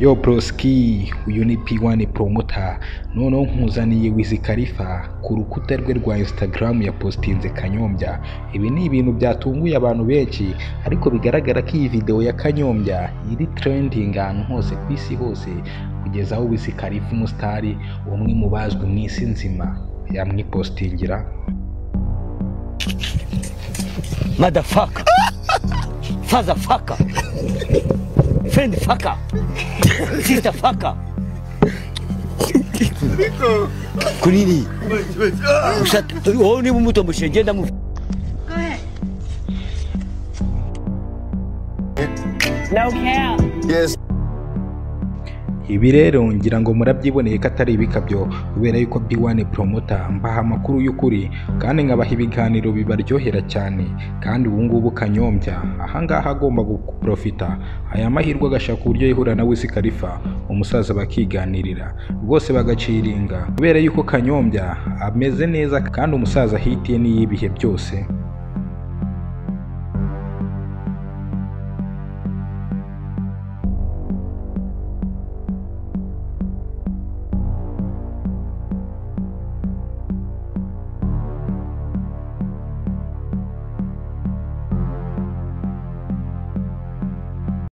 Yo broski, uyu ni P1 Promoter. Noneho nkuzaniye Wiz Khalifa ku rukuta rwe rwa Instagram yapostinze Kanyombya. Ibi ni ibintu byatunguye abantu benshi, ariko bigaragara ko iyi video ya Kanyombya iri trending ahantu hose ku isi hose, kugeza aho Wiz Khalifa, umusitari umwe mu bazwi mu isi nzima, yamwipostingira. Motherfucker. Father fucker. Friend fucker. Sister fucker. Kunini? Wowe niba umutomboshe genda mu Go ahead. No cap. Yes. Ibi rero ngira ngo murabyiboneye ko atari ibikabyo, kubera yuko B1 Promoter mbaha amakuru y'ukuri kandi nkabaha ibiganiro bibaryohera cyane. Kandi ubu ngubu Kanyombya ahangaha agomba guprofita aya mahirwe, agashaka uburyo yihura na Wiz Khalifa, umusaza bakiganirira rwose bagaciringa, kubera yuko Kanyombya ameze neza kandi umusaza hitiye n'iyibihe byose.